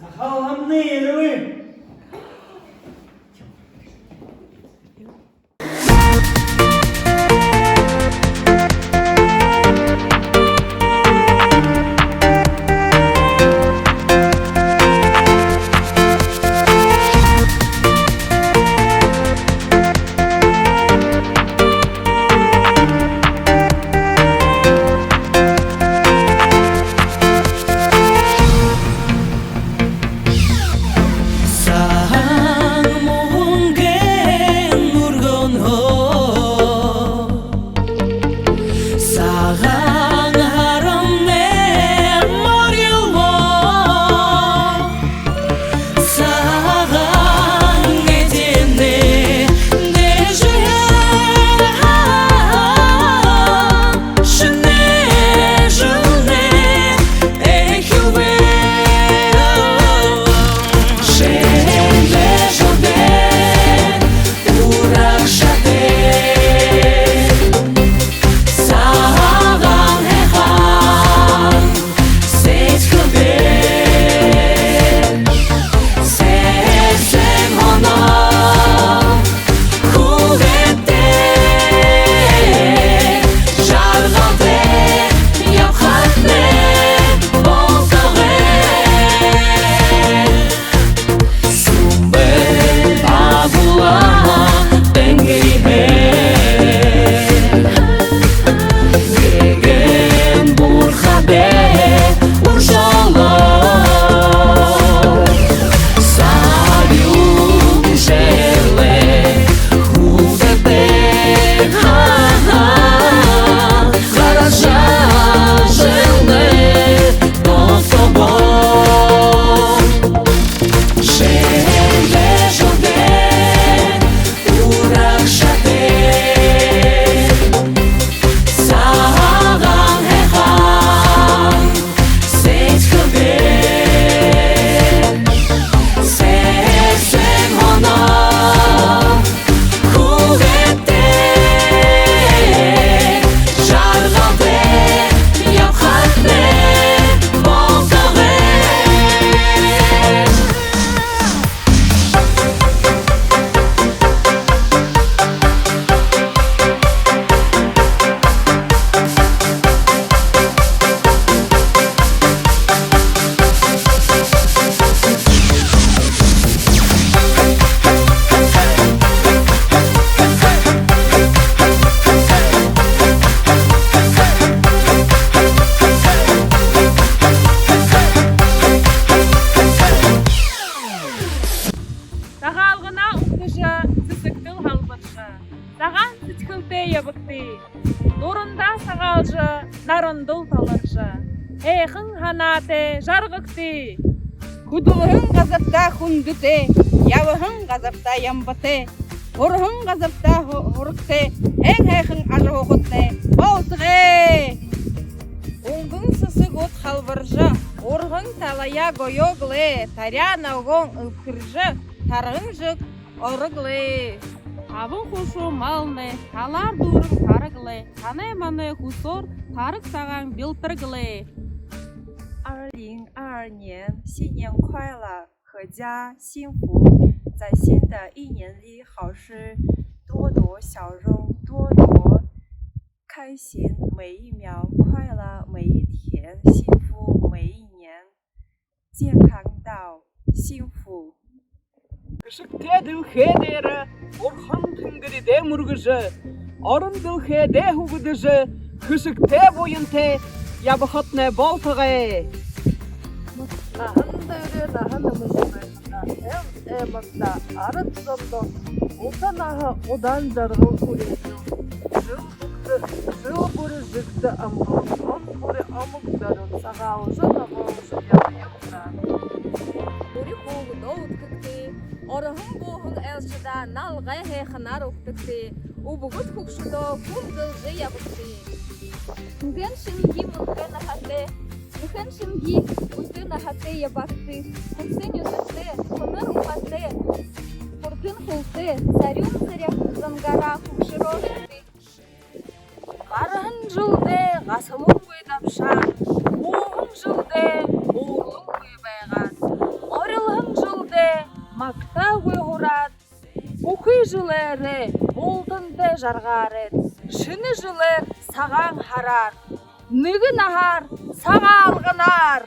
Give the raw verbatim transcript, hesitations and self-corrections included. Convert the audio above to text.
Сахалганмнай ерэбэ. Сагаан мүнгэн үргэнһөө Сагаан һарамнай морилбо. Сагаан эдеэнэй дээжэ шэнэ жэлнай эхилбэ. Шэнэ жэлдээ урагшатай сагаан һайхан сэдьхэлтэй, сэсэн һоноо хүлеэтэй, жаргалтай ябахатнай болтогой. Сүмбэл агуулаа тэнгэриһээ, гэгээн бурхадай үршөөлөө. Сагаан жэлэй хүлеэтэй, ха-ха, гаража жэлнай болтогой. Шэнэ жэлдээ урагшатай сагаан һайхан сэдьхэлтэй, сэсэн һоноо хүлеэтэй, жаргалтай ябахатнай болтогой. Сагаалганаа үгтэжэ, сэсэгтэл һалбаржа, сагаан сэдьхэлтэй ябагты. Нурандаа сагаалжа, нарандал таларжа, һайхан һанаатай жаргагты. Хүдэлһэн газартаа хүндэтэй, ябаһан газартаа ямбатай, һураһан газартаа һу-, һурагтай, һайн һайхан ажаһуухатнай болтогой. Үнгын сэсэгүүд һалбаржа, урган талаяа гоёо гэлэй, таряа ногоон эбхэржэ, тарган жэг орог лэ. Абын хушуу малнай талаар дүүрэн тараг лэ, танай манай хүсөөр тараг сагаан бялтараг лэ. 二零二二年新年快乐，阖家幸福，在新的一年里好事多多，笑容多多，开心每一秒，快乐每一天，幸福每一年。 健康到幸福。 Хэшэгтэй дэлхэй дээрэ бурхан тэнгэридээ мүргэжэ, орон дэлхэйдээ һүгэдэжэ, хэшэгтэй буянтай ябахатнай болтогой. Наһан дээрээ наһа нэмэжэ байхада, аймагта, арад зондо ута наһа, удаан жаргал хүрээжэ, жэл бүри жэгдэ амгалан, он бүри омог дорюун сагаалжа, ногоолжо ябая. Үри хүүгэдөө үдхэгты, ороһон бууһан айлшадаа налгай һайханаар үгтэгты, үбгэд хүгшэдөө хүндэлжэ ябагты. Нэгэн шэнги мүнхэ наһатай, нэхэн шэнги үнтэ наһатай ябагты. Хүнсэ нюдэтэй, хүнэр ухаатай, хурдан хүлтэй, сарюун сэрэ зангаараа хүгшэрөөгты. Гараһан жэлдээ гасалангүй дабшаад, ууһан жэлдээ уурлангүй байгаад, Жэлээрээ бултандаа жаргаарайт, шэнэ жэлээр сагаан һараар, нэгэ наһаар, Сагаалганаар!